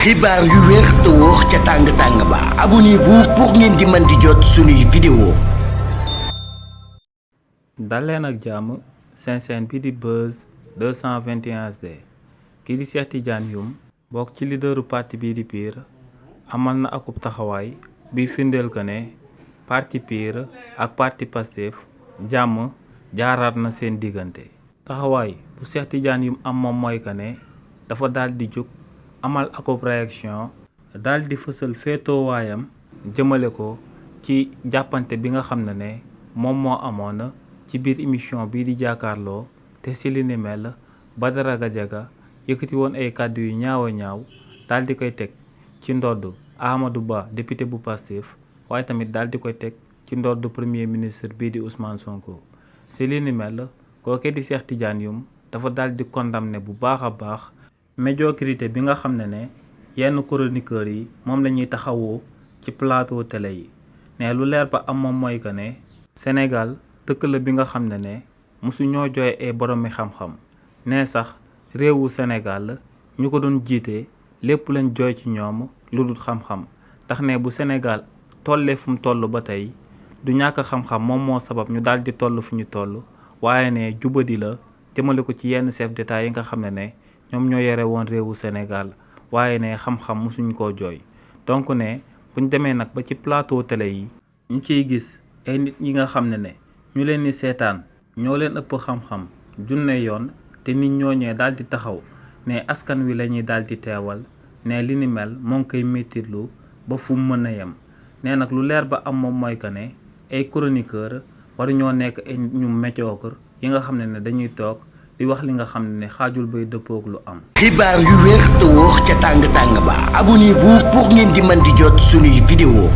xibaar yu wér te wóor ca tàng ba abonnez-vous pour ngeen di mën di jot suñuy vidéo. dal leen ak jàmm seen bi di Buzz 221 HD kii di Cheikh Tidiane Youm bokk ci leaderu parti bii di PUR amal na akub taxawaay bi firndeel ko ne parti PUR ak parti Pastef jàmm jaaraat na seen diggante. taxawaay bu Cheikh Tidiane Youm am moom mooy que ne dafa daal di jóg amal akub réaction daal di fësal féetoowaayam jëmale ko ci jàppante bi nga xam ne moom moo amoon ci biir émission bii di jàkkaarloo te si li ni mel Badara Gadiaga yëkkati woon ay kàddu yu ñaaw a ñaaw daal di koy teg ci ndodd Amadou Ba député bu Pastef waaye tamit daal di koy teg ci ndodd premier ministre bii di Ousmane Sonko. si li ni mel kooke di Cheikh Tidiane Youm dafa daal di condamné bu baax a baax médiocrité bi nga xam ne yenn chroniqueurs yi moom la ñuy taxawoo ci plateau télé yi ne lu leer ba am moom mooy que ne Sénégal dëkk la bi nga xam ne mosu ñoo jooy ay boromi xam-xam ne sax réewu Sénégal ñu ko doon jiite lépp lañ jooy ci ñoom lu dul xam-xam tax ne bu Sénégal tollee fu mu toll ba tey du ñàkk xam-xam moom moo sabab ñu daal di toll fu ñu toll waaye ne jubadi la jëmale ko ci yenn chef d'état yi nga xam ne ñoom ñoo yore woon réewu Sénégal waaye ne xam-xam mosuñ koo jooy donc ne buñ demee nag ba ci plateau télé yi ñu ciy gis ay nit ñi nga xam ne ñu leen di seetaan ñoo leen ëpp xam-xam junne yoon te nit ñooñee daal di taxaw ne askan wi la ñuy daal di teewal ne li ni mel moo ngi koy méttitlu ba fu mu mën a yem ne nag lu leer ba am moom mooy que ne ay chroniqueur waru ñoo nekk ay ñu médiocre yi nga xam ne dañuy toog di wax li nga xam ne xaajul bay dëppoog lu am. xibaar yu wér te wóor ca tàng ba abonnez-vous pour ngeen di mën di jot suñuy vidéo.